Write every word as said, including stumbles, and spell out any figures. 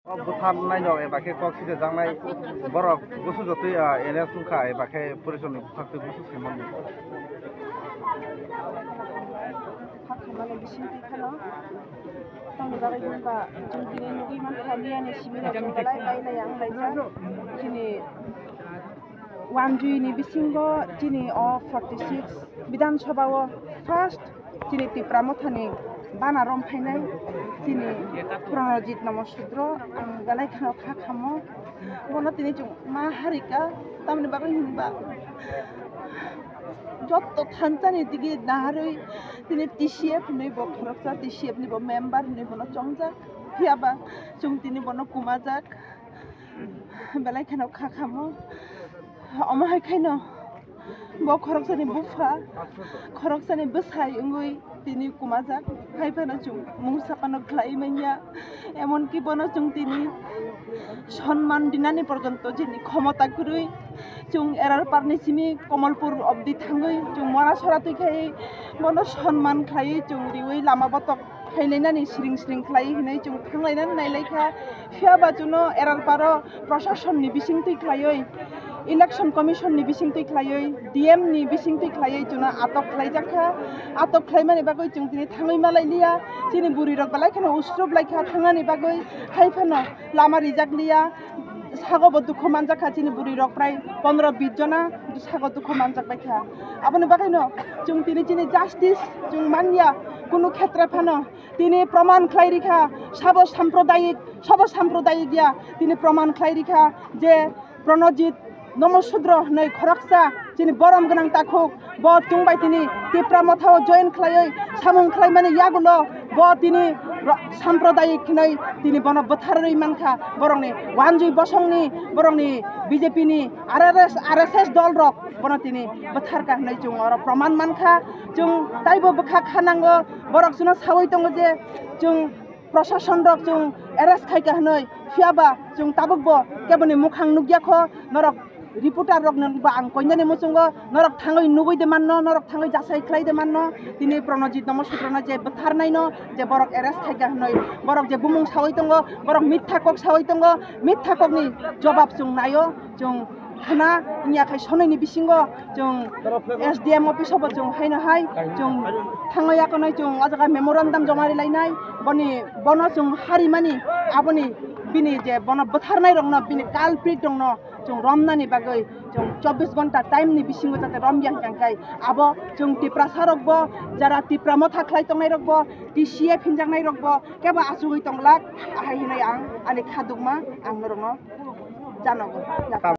O bwtharnaino eba khe kok sidejaknai borok busu jotwi, ah, N S wngkha, eba khe porisorni bwkhaktwi busu saimanwi. Kha khamani bisingtwi phano tamni bagwi hwnba chwng tini nugwi mankha miyani simi rok chwng belai bai laiya wng laijak. Chini Wanjui ni bisingo chini o forty six Bidhan Sabha o first chini Tipra Mothani bana rom phainai chini Pranajit Namasudro ang belai kheno kha khamo. Bono tini chwng ma harika, tamni bagwi hinba jotto thansa ni digi naharwi tini T C F hinwi bo khoroksa, T C F ni bo member hinwi bono chongjak. Phiya ba chwng tini bono kumajak. Belai kheno kha khamo. Omo hai khaino bo khoroksani bupha, khoroksani bwsai wngwi tini kumajak. Hai phano chwng mungsa phano khlai manya. Emonki bono chwng tini sonman dinani porjonto chini khomota kwrwi. Chwng Erarparni simi Komolpur obdi thangwi chwng mora sora twi khai bono sonman khlaiwi chwng riwi lama botok phainainani siring siring khlai hinwi chwng thanglainani nailaikha. Phiya ba chwngno Erarparo prosasonni bisingtwi khlaiwi, Election Commissionni bisingtwi khlaiwi, D M ni bisingtwi khlaiwi chwngno atok khlaijakha. Atok khlaimani bagwi chwng tini thangwi malailiya. Chini bwrwirok belai kheno usrup laikha thangnani bagwi. Hai phano lama rijak liya. Sago bo dukhu manjak kha chini bwrwi rok prai pondro bis jona sago dukhu manjak bai kha. Aboni bagwi no chwng tini chini justice chwng manya kunu khetre phano tini proman khlai rikha sabo sampradayik sabo sampradayik ya tini proman khlai rikha je Pranajit Namasudro hinwi khoroksa chini borom gwnang takhuk. Bo chwng bai tini Tipra Mothao join khlaiwi samung khlaimani yagulo bo tini ro-, sampradayik hinwi tini bono bwtharwi mankha. Borokni Wanjui bosongni, borokni B J P ni R R S, R S S dol rok bono tini bwtharkha hinwi chwng oro proman mankha. Chwng taibo bwkha khanango, borok chwngno sawi tongo je chwng proshason rok chwng arrest khaikha hinwi, phiya ba chwng tabuk bo keboni mukhang nukya kho. Norok reporter rok no ba ang koinani muchungo, norok thangwi nugwi de manno, norok thangwi jasai khlai de manno. Tini Pranajit Namasudrono je bwtharnaino je borok arrest khaikha hinwi, borok je bumung sawi tongo, borok mitha kok sawi tongo, mitha kokni jobab chwng naio. Chwng khna wngya khai sonoini bisingo chwng S D M office o bo chwng haino hai chwng thangna yakonai chwng o jaga memorandum joma rilainai. Boni bono chwng harimani aboni bini je bono bwtharnai rokno bini culprit rokno chwng romnani bagwi chwng chobbish ghonta time ni bisingo jate romya hwnkha khe abo chwng Tiprasa rokbo jara Tipra Motha khlai tongnai rokbo T C F hinjaknai rokbo kebo achugwi tonglak ahai hinwi ang ani khadukma ang norokno janogo.